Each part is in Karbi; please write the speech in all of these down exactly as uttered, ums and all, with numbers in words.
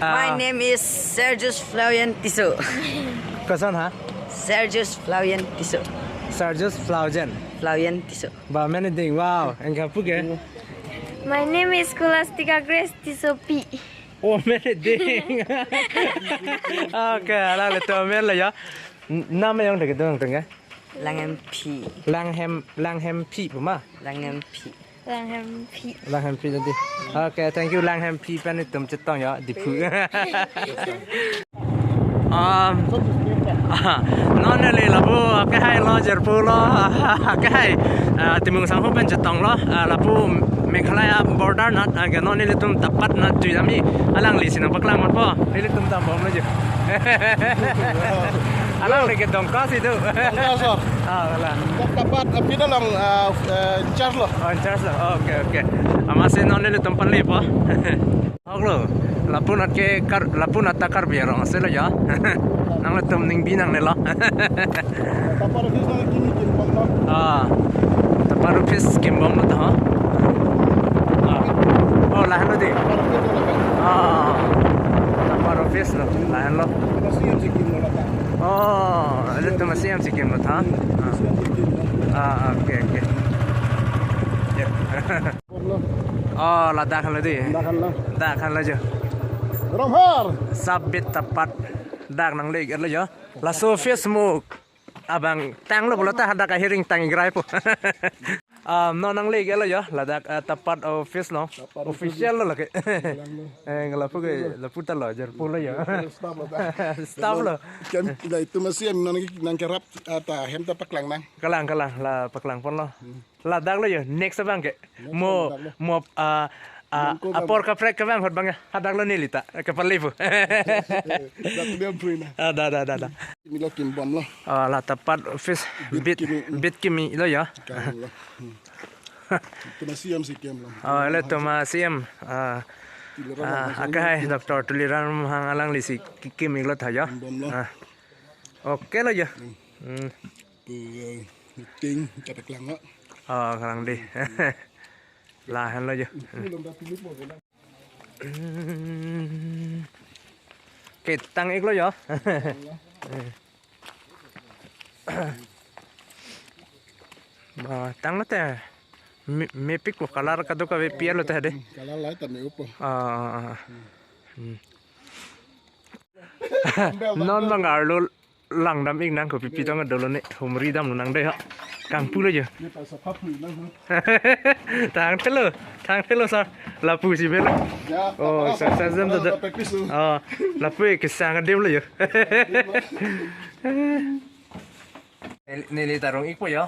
My name is Sergius Flavian Tisso. Koson ha? Sergius Flavian Tisso. Sergius Flavian. Flavian Tisso. Ba, mene ding. Wow, engkang pu ke? My name is Scholastica Grace Tissopi. Oh, mene ding. Okay, alanglitum amen lo ya. N-, nam ayong dek dong tengah. Langhemphi. Langhem, Langhemphi pu ma? Langhemphi. Langhemphi. Langhemphi tadi. Okay, thank you Langhemphi pen itum chetong ya, Diphu. Um, non neli lapu akehai lo, Jirpo lo, akehai, ah, Timung Sangho pen chetong lo, ah, lapu Meghalaya border nat, ah, ke non nelitum Tapat nat jui dam-i, alangli si nangpaklang matpo, nelitum dambom lo jo. Alangli ke Dongka si do. Dongka so. Ah, wala. Tapat, ah, pita long, ah, eh, in charge lo. Oh, in charge lo. Oh, okay, okay. Amatsi non nelitum panlepo. Hok lo. Lapu nat ke Kar-, lapu nat ta Karbi arong si lo ya. Nanglitum ningbi nangne lo. Tapat office lo kimi kimbom lo. Ah. Tapat office kimbom lo ta ha. Ah. Oh, lahenlo dei. Tapat office lo. Ah. Tapat office lo. Lahenlo. Masih yang si kim lo ta. Oh, ilitum masih yang si kim lo ta. Ah. Masih yang si kim lo. Ah, okay, okay. Ya. Bom lo. Oh, ladak henlo dei. Dak henlo. Dak henlo jo. Romhar. Sab-bit Tapat. Dak nangle-iklo jo. Laso Facebook abang tanglo pulo ta hadak ahiring tang-ik raipo. Ah, non nangle-iklo jo. Ladak, ah, Tapat office lo. Tapat office. Official lo lake. Bilang lo. Eh, lapu ke, lapu ta lo, Jirpo lo jo. Staff lo ta. Staff lo. Kem, ilitum masih yang nang, nangkerap, ah, ta hem ta paklang nang. Kalang, kalang, la paklang ponlo. Hmm. Ladak lo jo, next abang ke. Next mo, ladak lo. Mo, ah, ah, Bangko apor bang. Kaprek ke bang hot bang ya. Hadak lo neli ta, kepali pu. Dak dia beri na. Ah, da, da, da, da. Kimi lo kimbom lo. Ah, la Tapat office bit, bit kimi. Bit kimi lo jo. Kalang lo. Hmm. Ilitum masih yang si kim lo. Ah, ilitum masih yang, ah, Tuliram ah, Ronghang akehai Doctor Tuliram Ronghang alangli si ki-, kim-iklo ta jo. Kimbom lo. Ah. Okay lo jo. Hmm. Hmm. Pu, eh, meeting, kita kelang, Pak. Oh, kelang dei. Lahenlo jo. Hmm. Ketang-iklo jo. Ba, tanglo te. Me-, mepik ko color kadokave pi-etlo te dei. Color light ta me-upo. Ah, ah, ah. Hmm. Non bang arlo langdam-ik nang, kopipi tong dolo ne, humri damlo nang dei ha. Kangpu lo jo. Thangthelo, thangthelo sir. Lapu si belo. Ya, oh, exercise dam do. Practice lo. Oh, lapu kesang adim lo jo. Neli, neli ta rong-ikpo jo.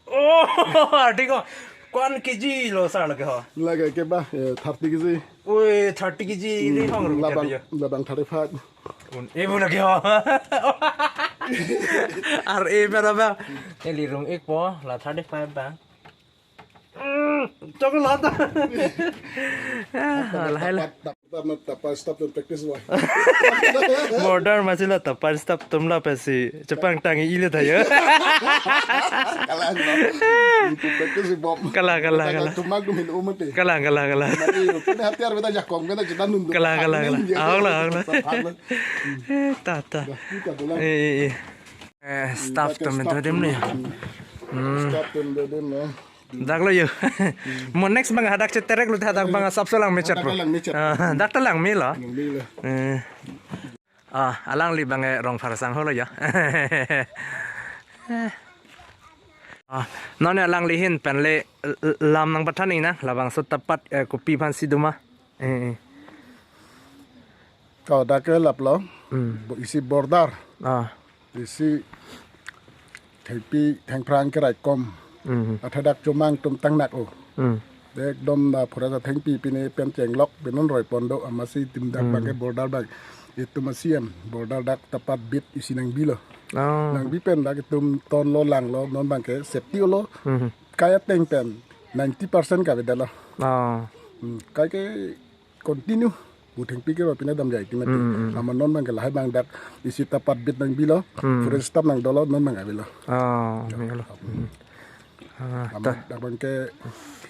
Oh, ardi ko. Ko-an K G lo sir lake ho? Lake ke ba, eh, thirty K G. Oi, thirty K G ini hong rung labang, jadi ya. Labang thirty-five. Un, eh, bu lake ho. Ar e berapa? Neli rong-ikpo, la thirty-five bang. Hmm, chocolate. Ah, lahai la. Tapat, tapat, tapat, stop dan practice, boy. Border amatsi la Tapat staff atum la pensi chepangtang-i-iklo ta jo. Kalang lo. Practice bom. Kalang, kalang, kalang. Cuma gumin umate. Kalang, kalang, kalang. Mati, pina hatiar beta jakong, beta jeda nundu. Kalang, kalang, kalang. Hangning, ya. Ahok lo, ahok lo. Hangning. Eh, ta, ta. Dah, kita dolang. Eh, eh, eh. Eh, staff atum itu adim ni. Hmm. Staff atum itu adim ni. Dak lo jo. Mo next bang hadak cheterek lo, hadak bang asap so langme chet. Hadak langme chet. Ah, dak ta langme lo. Langme lo. Eh. Ah, alangli bang, eh, Rongphar Sangho lo jo. Ah, non alangli ahin pen le, l-, l-, lam nangpathan-ik nang, labangso Tapat, eh, kopi aphansi do ma. Eh, eh. Kau dak ke lap lo. Hmm. Bo-, isi border. Ah. Isi thengpi thengphrang keraikom. Hmm. Athe dak chomang atum tangnak o. Hmm. Ekdom na pura ta thengpi pine pen chenglok pinon roi pon do, amatsi tim dak, hmm, bang ke border bang. Itum a C M border dak Tapat beat isi nangbi lo. Oh. Nangbi pen dak itum ton lo lang lo, non bang ke safety lo. Hmm. Kai ateng pen ninety percent kavedetlo. Oh. Hmm. Kai ke continue. Bu thengpi ke ba pine damjai ti mati. Hmm, hmm. Amat non bang ke lahai bang dak isi Tapat beat nangbi lo. Hmm. Forest staff nang dolo, non bang avelo. Oh, ya, mi lo. Hmm. Ah, amat ta. Dak bang ke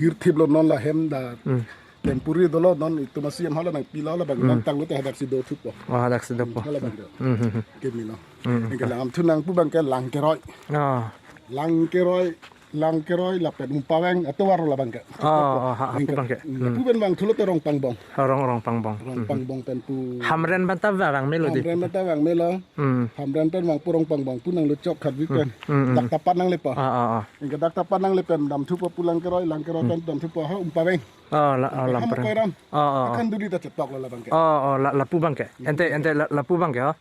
hirthip lo non la hem dak. Hmm. Tempuri dolo, non itum a-C M hala nangpilo labang, hmm, nangtanglo te hadaksi dothupo. Oh, hadaksi dopo. Hala bang do. Hmm, hmm, hmm. Kemilo. Hmm. Anke lam thu nangpu abangke Langkeroi. Oh. Langkeroi, Langkeroi lapen Umpaveng atovar labangke. Oh, oh, ha, ha, anke, pu abangke. Hmm, hmm. Pu pen vangthulo te Rongpangbong. Oh, Rong, Rongpangbong. Hmm, hmm. Rongpangbong pen pu. Hamren pen ta vangmelo di. Hamren pen ta vangmelo. Hmm. Hamren pen vangpo, Rongpangbong pu nangluchok Karbi pen. Hmm, hmm, hmm. Dak Tapat nangle pa. Ah, ah, ah. Anke dak Tapat nangle pen damthupo pu Langkeroi, Langkeroi, hmm, pen damthupo ha Umpaveng. Oh, la, oh, ha Lampareng. Mokoiram. Oh, oh, oh. Akanduli ta chetoklo labangke. Oh, oh, la, lapu abangke. Ante, ante la, lapu abangke, oh.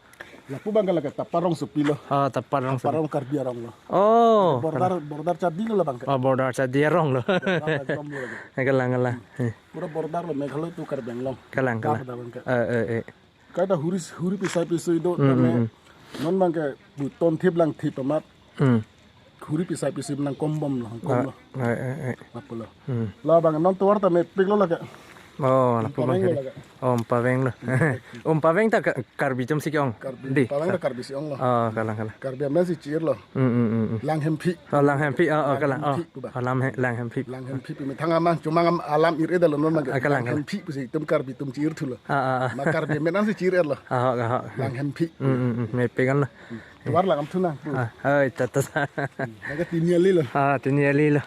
Lapu abangke lake Taparong sopilo. Oh, Taparong sopi. Taparong Karbi arong lo. Oh, border, kalang. Border chadi lo labangke. Oh, border chadi arong lo. Border ekdom lo lake. Kalang, kalang. Eh. Pura border lo Meghalaya to Karbi Anglong. Kalang, kalang. Border abangke. Eh, eh, eh. Kaita huri, huri pisai pisui do, hmm, tame, hmm, hmm. Non abangke bu ton thip lang thip amat. Hmm. Huri pisai pisui nangkombom lo, nangkom lo. Ah, eh, eh, eh. Apa lo? Hmm. Labang non tovar ta mepik lo lake. Oh, lapu abang Umpaveng lo kali. Lake. Oh, Umpaveng lo. Hmm. Umpaveng ta Ka-, Karbi atum si ke-ong. Karbi, di. Umpaveng ta Karbi si-ong lo. Oh, kalang, kalang. Karbi amen si chi-irlo. Hmm, hmm, hmm, hmm. Langhemphi. Oh, Langhemphi. Oh, oh, kalang. Oh. Langhemphi pu ba. Oh, Lam he-, Langhemphi. Langhemphi pu methang amang, chomang am alam ir-edetlo non abangke. Ah, kalang, kalang. Langhemphi pusi itum Karbi atum chi-irthulo. Ah, ah, ah. Ma Karbi amen an si chi-ir-etlo. Ah, ah, ah. Langhemphi. Hmm, hmm, hmm. Mepik anlo. Hmm. Tovar lang am thu nang pu. Ah, oi, ta, ta, ta. Hmm. Lake tini ali lo. Ah, tini ali lo.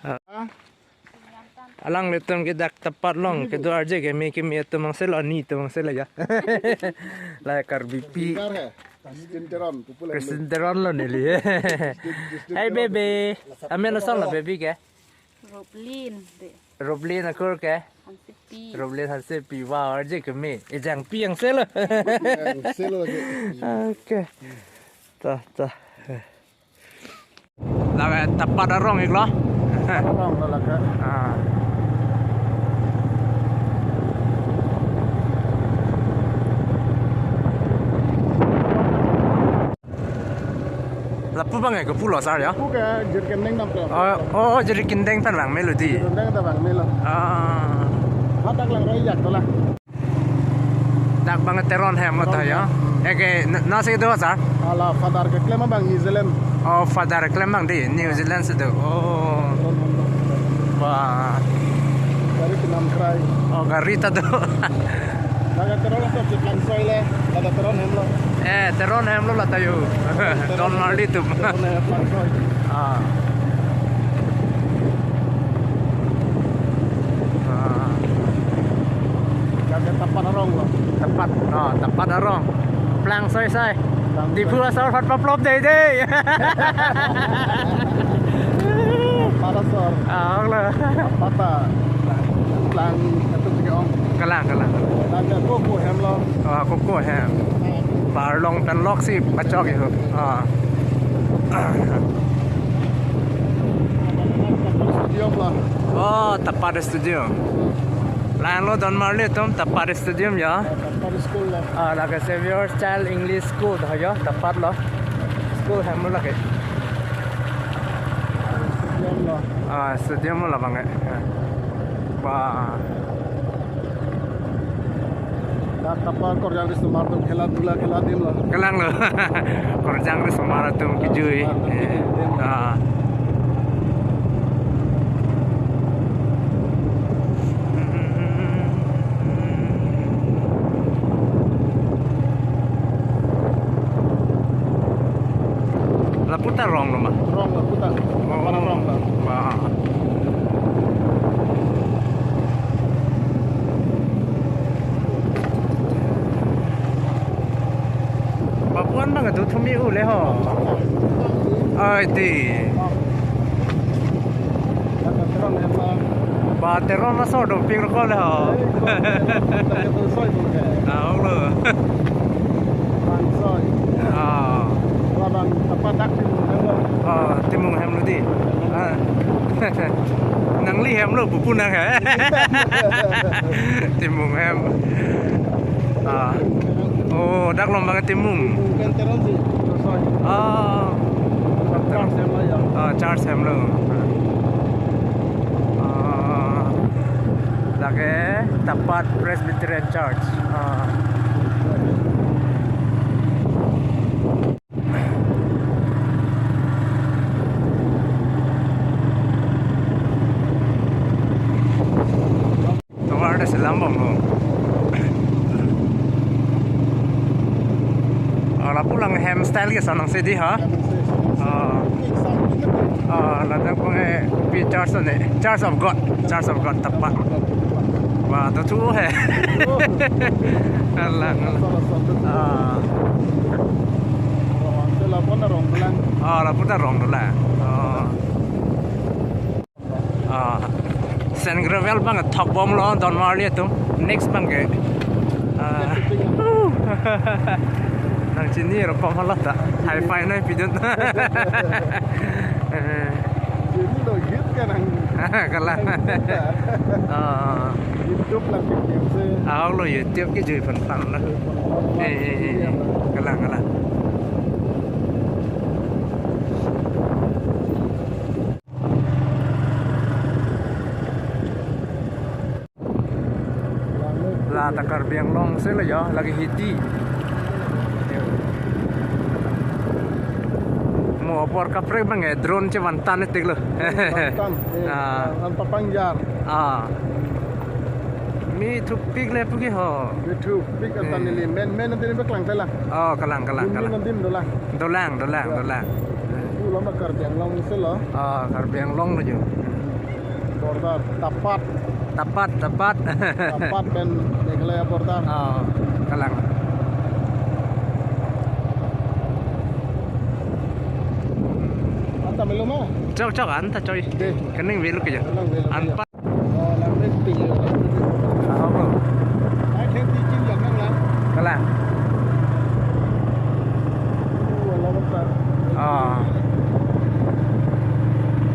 Ah. Alanglitum ke dak Tapat along kedo arje keme keme atum angselo, ani atum angselo ya. La Karbipi. Christian Teron, popular. Christian Teron lo neli. Christian, Christian Hey, Teron. Baby. Amen asonlo baby ke? Roblin, de. Roblin akur ke? Hansepi. Roblin Hansepi. Wow, arje keme. Ejangpi angselo. Angselo lake. Okay. Ta, ta. Lake Tapat arong iklo. Arong lo lake. Ah. Lapu abang ke pulo sar ya? Lapu ke Jirikindeng damlo. Oh, oh, Jirikindeng pen vangmelo di. Jirikindeng ta vangmelo. Ah. Hadak Langroi jak to la. Dak abang Teron hem mata ya. Teron hem. Eke na, nasi do sar? Hala father keklem abang New Zealand. Oh, father keklem abang di New Zealand si do. Oh. Teron hem lo. Wah. Gari kenam krai. Oh, gari ta do. Lake Teron asor si Plangsoi le, lake Teron hem lo. Eh, Teron hem lo lata yo. Teron. Don Marli atum. Teron hem Plangsoi. Ah. Ah. Lake Tapat arong lo. Tapat, ah, Tapat arong. Plangsoi sai. Plangsoi. Diphu asor phat paplop dei dei. Tapat asor. Ah, lo. Tapat ta. Lang, atum ke-ong. Kalang, kalang. Lake Koko hem lo. Ah, Koko hem. Barlong pen lok si pachok iho. Ah. Stadium lo. Oh, Tapat Stadium. Lang lo Don Marli atum Tapat Stadium ya. Tapat School lo. Ah, lake Xavier's Child English School do ya, Tapat lo. School hem lo lake. Stadium lo. Ah, stadium lo labang eh. Wah. Dak Tapat korjang risomar atum khela dhula khela adim lo. Kalang lo. Korjang risomar atum kejui. Risomar atum kejui. Eh. Ah. Lapu ta arong lo ma? Arong lapu ta. Oh. Mana arong ta. Wah. Bapuan abang do thumi u le ho. Ai ti. Ba Teron asor dopik rokok le ho. Ah, ong lo. Ah. Ah, Timung hem lo di. Ah. Nangli hem lo pupu nang he. Timung hem. Ah. Oh, dak along abang Timung. Bukan Teron si, Teron. Ah. Church hem lo ya. Ah, church hem lo. Ah. Lake Tapat Presbyterian Church. Ah. Dambom lo. Oh, lapu lang hem style ke sonang sidi ha? Oh. Oh, ladak pun eh, pi Church of, Church of God, Church of God tepat. Wah, to tu he. Alang, alang. Ah. Oh, lapu ta rong dolang. Oh. Ah, sand gravel abang thok bomlo, donmarli atum. Next abang ke. Ah. Nang chini ro pamhala ta. Hi-fi nangpidun. Eh. Chini lo hit ka nang. Kalang. Ah. YouTube lang ke se. Ah, lo YouTube ke jui pan pan lo. Eh, eh, eh, eh. Kalang, kalang. La ta Karbi Anglong si lo ya, lake hidi. Mo apor kaprek abang eh, drone chevan tan tik lo. Tan, eh, ah. An papangjar. Ah. Mi thupik le puki ho. Mi thupik atan, eh, neli men, men atan neli paklang thela. Oh, kalang, kalang, kalang. Neli nandim dolang. Dolang, dolang, ya, dolang. Pulo ma Karbi Anglong si lo. Ah, Karbi Anglong lo jo. Border, Tapat. Tapat, Tapat. Tapat pen Meghalaya border. Oh, kalang. Anta melo ma? Chok, chok, anta choi. Dei. Kaning velo ke jo. Kalang velo ke jo. Anpa. Oh, lang pen pil lo. Ah, opo. Ai, then teaching lang nang lang. Kalang. Oh, ala bata. Ah.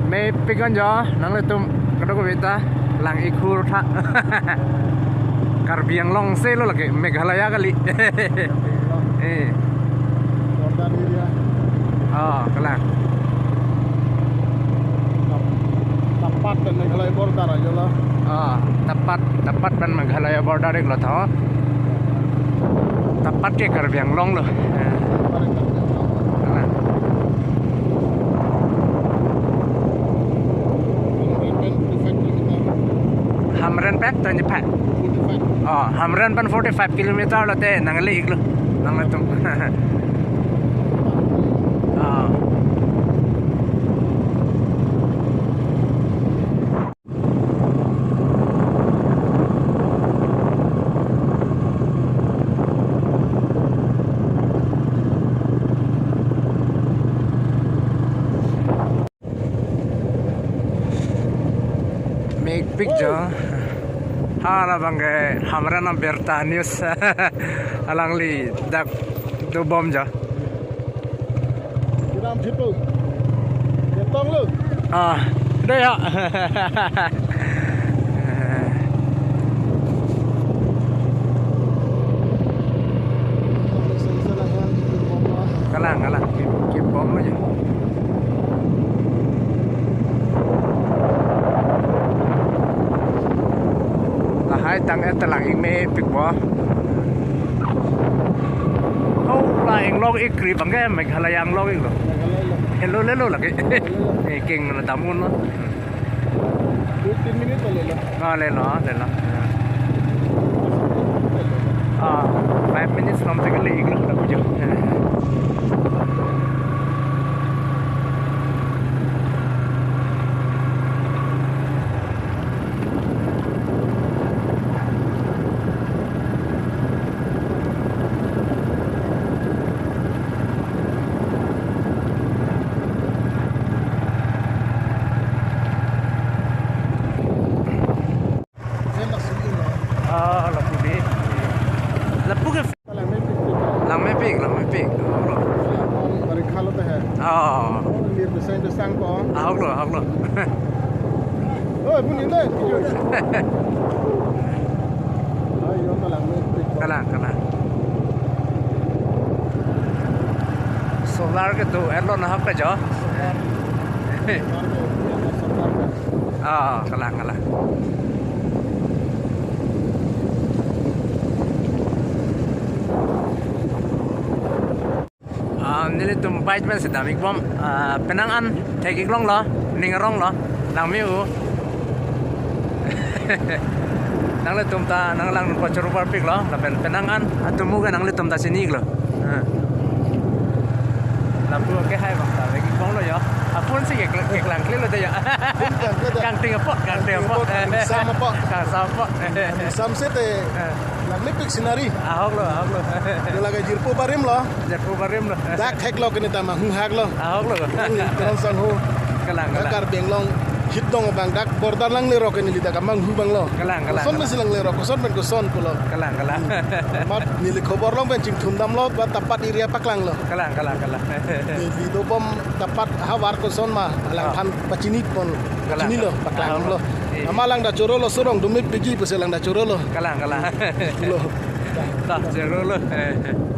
Mepik an jo, nanglitum kadokave ta lang ikhur tha. Karbi Anglong si lo lake, Meghalaya kali. Eh. Border area. Oh, kalang. Tap-, Tapat pen Meghalaya border ajo lo. Ah, Tapat, Tapat pen Meghalaya border ik lo tho. Tapat ke Karbi Anglong lo. Eh. Tapat ke Karbi Anglong. Kalang. Hamren pen twenty-five kilometer. Hamren pen twenty-five. Forty-five. Oh, Hamren pen forty-five kilometer lo te, nangli ik lo. Nangtum. Oh. Mepik jo. Hala abang ke Hamren Abirta News. Alangli dak dobom jo. Kiram thipu. Ketong lo. Ah, dei ya. Kalang, kalang. Kim, kim bom aja. Lahai tang et talang ik mepik bo. Ho la inglong ik kri abang ke Meghalaya inglong ik lo. Meghalaya lo. Helo lelo lake. Eh, king na damun lo. Fifteen minutes lo lelo. Ah, lelo, lelo. Ah, five minutes lam te kali ik lo, lapu jo. Ah, lapu dei. Lapu ke. Langmepik, langmepik. Bari khalo ta hai. Oh. Mir besang besang ko. Ahok lo, ahok lo. Oh, pun ini. Ayo, langmepik. Kalang, kalang. Solar ke tu, erlo nahok ke jo. Solar. Solar ke, solar ke. Ah, kalang, kalang. Ah, nelitum bike pen si dam ik bom, ah, penang an thek ik longlo, ning arong lo, langme-o. Nanglitum ta nanglang nungko choro parpiklo, lapen penang an atum ke nanglitum ta chini-iklo. Eh. Lapu ke hai bang ta, lagi bonglo yo. Apun si ke, ke klangklelo de yo. Klangklelo de. Kangting apot, kangting apot. Kangting apot, kangsam apot. Kangsam apot. Kangsam sete. Eh. Nangli pik scenery. Ahoklo, ahoklo. Yo lake jirpo barim lo. Jirpo barim lo. Dak theklo kene ta manghu haklo. Ahoklo. Nangli Teron Sangho. Kalang, kalang. Dak Karbi Anglong hidong abang dak border langle rok kene li dak manghu abang lo. Kalang, kalang, koson kalang. Pensi langle rok, koson pen koson pulo. Kalang, kalang. Mat neli khobor along pen chingthum damlo, ba Tapat area paklanglo. Kalang, kalang, kalang. Neli dobom Tapat havar koson ma, alang Ah. aphan pachini pon. Kalang, pachinilo, kalang. Paklanglo. Ah, eh. Ama langdam chorolo, sorong dumit pigi pusi langdam chorolo. Kalang, kalang. Lo. Ta, chorolo. Eh.